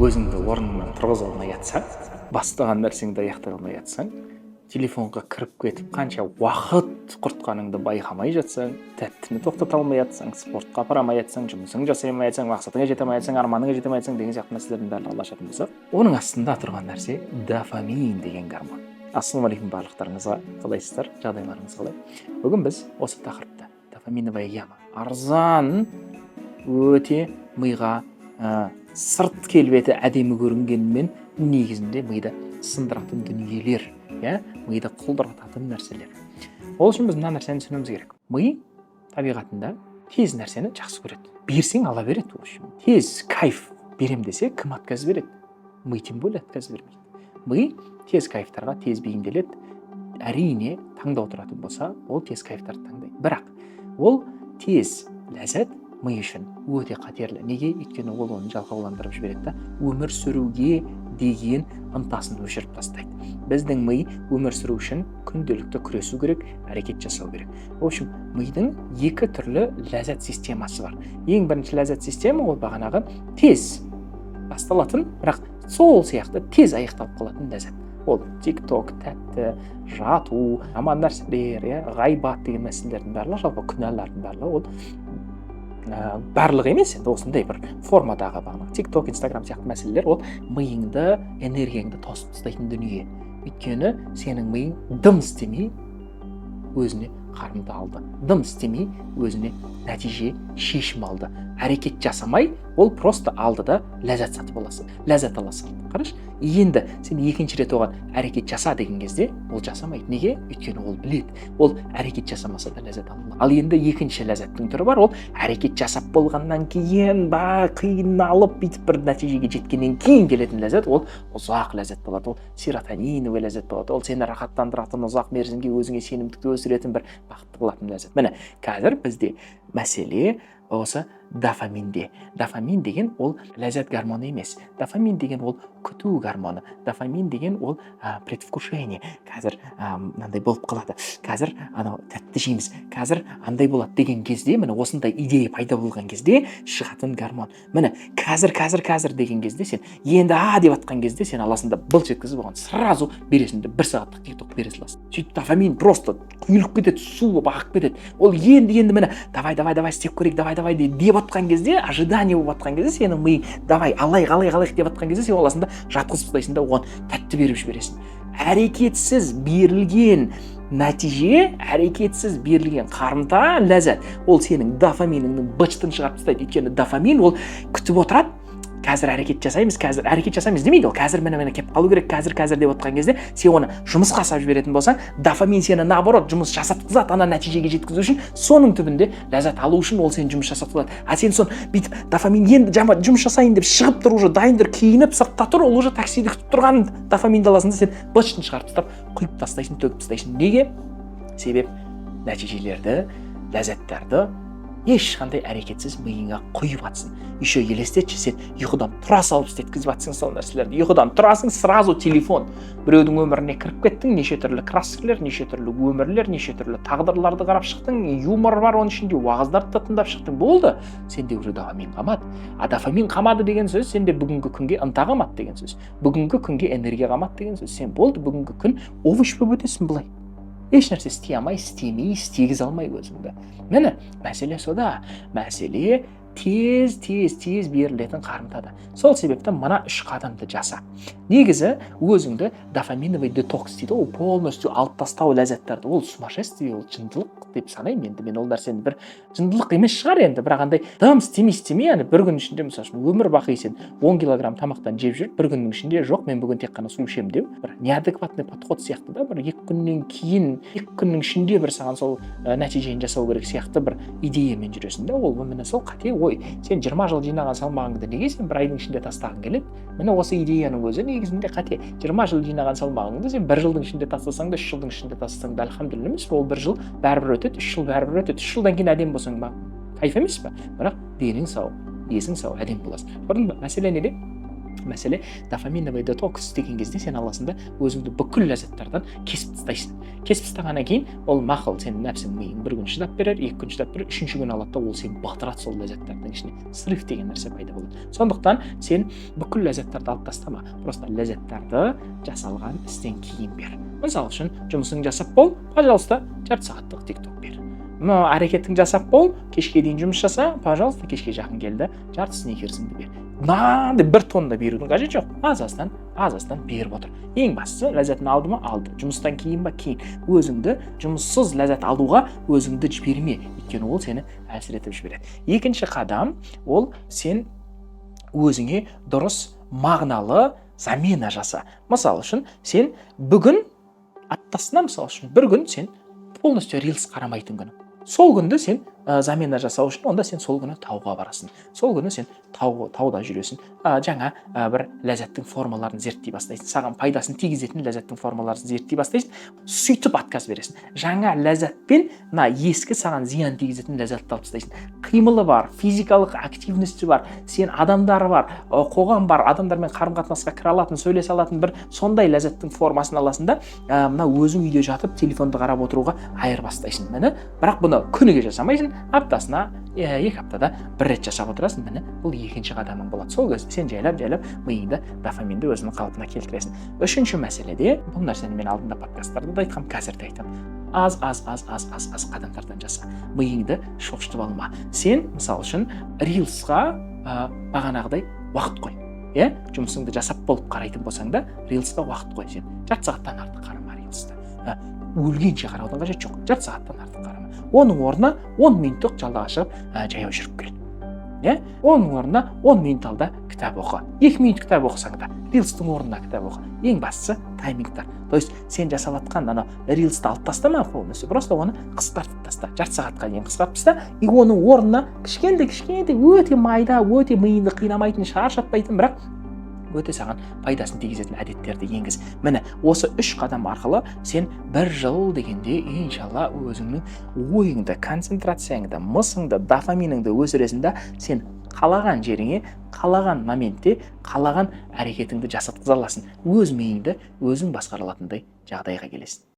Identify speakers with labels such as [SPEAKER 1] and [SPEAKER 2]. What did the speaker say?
[SPEAKER 1] Өзіңді орныңнан тұрғыза алмай жатсаң, бастаған нәрсеңді аяқтай алмай жатсаң, телефонға кіріп кетіп қанша уақыт құртқаныңды байқамай жатсаң, тәттіні тоқтата алмай жатсаң, спортқа апара алмай жатсаң, жұмысыңды жасай алмай жатсаң, мақсатыңа жете алмай жатсаң, арманыңа жете алмай жатсаң деген сияқты мәселелердің барлығын ашатын болсақ, оның астында тұрған нәрсе дофамин деген гормон. Ассалаумағалейкум барлықтарыңызға! Қалайсыздар, жағдайларыңыз қалай? Бүгін біз осы тақырыпта, дофаминовая яма, арзан, өте миға сырт келбеті әдемі көрінгенімен, негізінде миды сындыратын дүниелер, иә, миды құлдырататын нәрселер. Ол үшін біз мына нәрсені түсінуіміз керек: ми табиғатында тез нәрсені жақсы көреді, берсең, ала береді. В общем, тез кайф берем десе, кім отказ береді? Ми тем более отказ бермейді. Ми тез кайфтарға тез бейімделеді. Әрине, таңдау тұратын болса, ол тез кайфтарды таңдайды. Бірақ ол тез ләззат ми үшін өте қатерлі. Неге? Өйткені ол оны жалқауландырып жібереді да, өмір сүруге деген ынтасын өшіріп тастайды. Біздің ми өмір сүру үшін күнделікті күресу керек, әрекет жасау керек. В общем, мидың екі түрлі ләззат системасы бар. Ең бірінші ләззат система ол бағанағы тез басталатын, бірақ сол сияқты тез аяқталып қалатын ләззат. Ол Тик Ток, тәтті, жату, жаман нәрселер, иә, ғайбат деген мәселелердің барлығы, жалпы күнәлардың барлығы. Ол барлығы емес енді, осындай бір формадағы бағанағы Тик Ток, Инстаграм сияқты мәселелер, ол миыңды, энергияңды тосып тастайтын дүние. Өйткені сенің миың дым істемей өзіне қарымта алды, дым істемей өзіне нәтиже, шешім алды. Әрекет жасамай ол просто алды да, ләззат сатып аласың, ләззат ала салды. Қарашы, енді сен екінші рет оған әрекет жаса деген кезде, ол жасамайды. Неге? Өйткені ол біледі, ол әрекет жасамаса да ләззат ала алады. Ал енді екінші ләззаттың түрі бар. Ол әрекет жасап болғаннан кейін ба, қиналып, бүйтіп бір нәтижеге жеткеннен кейін келетін ләззат. Ол ұзақ ләззат болады, ол серотониновый ләззат болады, ол сені рахаттандыратын, ұзақ мерзімге өзіңе сенімдікті өсіретін, бір бақытты қылатын ләззат. Міне, қазір бізде мәселе осы дофаминде. Дофамин деген ол ләззат гормоны емес, дофамин деген ол күту гормоны, дофамин деген ол предвкушение. Қазір мынандай болып қалады, қазір анау тәтті жейміз, қазір андай болады деген кезде, міне, осындай идея пайда болған кезде шығатын гормон. Міне, қазір, қазір, қазір деген кезде, сен енді а деп жатқан кезде, сен аласың да, былш еткізіп оған сразу бересің де, бір сағаттық Тик Ток бере саласың. Сөйтіп дофамин просто құйылып кетеді, су болып ағып кетеді. Ол енді, енді, міне, давай, давай, давай, істеп көрейік, давай, давай деп жатқан кезде, ожидание болып жатқан кезде, сенің миың давай, алайық, алайық, алайық деп жатқан кезде, сен аласың да, жатқызып тастайсың да, оған тәтті беріп жібересің. Әрекетсіз берілген нәтиже, әрекетсіз берілген қарымта ләззат ол сенің дофаминіңнің быт-шытын шығарып тастайды. Өйткені дофамин ол күтіп отырады: қазір әрекет жасаймыз, қазір әрекет жасаймыз демейді, ол қазір, міне, міне, келіп қалу керек, қазір, қазір деп отқан кезде, сен оны жұмысқа салып жіберетін болсаң, дофамин сені наоборот жұмыс жасатқызады ана нәтижеге жеткізу үшін. Соның түбінде ләззат алу үшін ол сені жұмыс жасатқызады. А сен соны бүйтіп, дофамин енді жұмыс жасайын деп шығып тұр, уже дайын тұр, киініп сыртта тұр, ол уже таксиді күтіп тұрған дофаминді аласың да, сен быт-шытын шығарып тастап, құйып тастайсың, төгіп тастайсың. Неге? Себеп нәтижелерді, ләззаттарды ешқандай әрекетсіз миыңа құйып жатсың. Еще елестетші, сен ұйқыдан тұра салып істеткізіп жатсың сол нәрселерді. Ұйқыдан тұрасың, сразу телефон, біреудің өміріне кіріп кеттің, неше түрлі краскілер, неше түрлі өмірлер, неше түрлі тағдырларды қарап шықтың, юмор бар оның ішінде, уағыздарды да тыңдап шықтың. Болды, сенде уже дофамин қалмады. А дофамин қалмады деген сөз сенде бүгінгі күнге ынта қалмады деген сөз, бүгінгі күнге энергия қалмады деген сөз. Сен болды, бүгінгі күн овощ болып өтесің былай, еш нәрсе істей алмай, істемей, істегізе алмай өзіңді. Міне, мәселе сода. Мәселе тез, тез, тез берілетін қарымтада. Сол себепті мына үш қадамды жаса. Негізі өзіңді дофаминовый детокс дейді ғой, полностью алып тастау ләззаттарды, ол сумасшествие, ол жындылық деп санаймын енді мен ол нәрсені. Бір жындылық емес шығар енді, бірақ андай дым істемей, істемей, ана бір күн ішінде, мысалы үшін, өмір бақи сен 10 килограмм тамақтан жеп жүріп, бір күннің ішінде жоқ, мен бүгін тек қана су ішемін деу бір неадекватный подход сияқты да. Бір 2 күннен кейін, 2 күннің ішінде бір саған сол нәтижені жасау керек сияқты бір идеямен жүресің да. Ол міне сол қате ой. Сен 20 жыл жинаған салмағыңды неге сен бір айдың ішінде тастағың келеді? Міне, осы идеяның өзі негізінде қате. 20 жыл жинаған салмағыңды сен бір жылдың ішінде тастасаң да, 3 жылдың ішінде тастасаң да, альхамдулилля емес пе? Ол бір жыл бәрібір өтеді, 3 жыл бәрібір өтеді. 3 жылдан кейін әдемі болсаң ба, кайф емес па? Бірақ денің сау, есің сау, әдемі боласың. Көрдің ба, мәселе неде? Мәселе, дофаминовый детокс деген кезде сен аласың да, өзіңді бүкіл ләззаттардан кесіп тастайсың. Кесіп тастағаннан кейін ол мақұл, сенің нәпсің, миың бір күн шыдап берер, 2 күн шыдап берер, үшінші күні алады да, ол сені батырады сол ләззаттардың ішіне. Срыв деген нәрсе пайда болады. Сондықтан сен бүкіл ләззаттарды алып тастама, просто ләззаттарды жасалған істен кейін бер. Мысалы үшін, жұмысыңды жасап бол, пожалуйста, жарты сағаттық Тик Ток бер. Мына әрекетіңді жасап бол, кешке дейін жұмыс жаса, пожалуйста, кешке жақын келді, жарты Сникерсіңді бер. Мынандай бір тонна берудің қажеті жоқ, аз аздан, аз аздан беріп отыр. Ең бастысы, ләззатын алды ма? Алды. Жұмыстан кейін ба? Кейін. Өзіңді жұмыссыз ләззат алуға өзіңді жіберме, өйткені ол сені әлсіретіп жібереді. Екінші қадам: ол сен өзіңе дұрыс, мағыналы замена жаса. Мысалы үшін, сен бүгін аптасына, мысалы үшін, бір күн сен полностью рилс қарамайтын күні. Сол күнді сен замена жасау үшін, онда сен сол күні тауға барасың, сол күні сен тауда жүресің, жаңа бір ләззаттың формаларын зерттей бастайсың, саған пайдасын тигізетін ләззаттың формаларын зерттей бастайсың. Сөйтіп отказ бересің. Жаңа ләззатпен мына ескі, саған зиян тигізетін ләззатты алып тастайсың. Қимылы бар, физикалық активності бар, сен адамдары бар, қоғам бар, адамдармен қарым қатынасқа кіре алатын, сөйлесе алатын бір сондай ләззаттың формасын аласың да, мына өзің үйде жатып телефонды қарап отыруға айырбастайсың. Міне, бірақ бұны күніге жасамайсың, аптасына, 2 аптада бір рет жасап отырасың. Міне, бұл екінші қадамың болады. Сол кезде сен жайлап жайлап миыңды, дофаминді өзінің қалпына келтіресің. Үшінші мәселеде, бұл нәрсені мен алдында подкасттарда да айтқанмын, қазір де айтамын: аз аз аз аз аз аз қадамдардан жаса, миыңды шошытып алма. Сен, мысалы үшін, рилсқа бағанағыдай уақыт қой, иә. Жұмысыңды жасап болып қарайтын болсаң да, рилсқа уақыт қой. Сен жарты сағаттан артық қарама рилсті. Өлгенше қараудың қажеті жоқ, жарты сағаттан артық қарама. Оның орнына 10 минуттық жалдаға шығып, жаяу жүріп кел, иә. Оның орнына 10 минут ал да, кітап оқы. 2 минут кітап оқысаң да, рилстің орнына кітап оқы. Ең бастысы таймингтар. То есть сен жасап жатқан анау рилсті алып тастама полностью, просто оны қысқартып таста, жарты сағатқа дейін қысқартып таста. И оның орнына кішкентай кішкентай, өте майда, өте миыңды қинамайтын, шаршатпайтын, бірақ өте саған пайдасын тигізетін әдеттерді енгіз. Міне, осы үш қадам арқылы сен бір жыл дегенде, иншалла, өзіңнің ойыңды, концентрацияңды, миыңды, дофаминіңді өсіресің да, сен қалаған жеріңе, қалаған моментте, қалаған әрекетіңді жасатқыза аласың. Өз миыңды өзің басқара алатындай жағдайға келесің.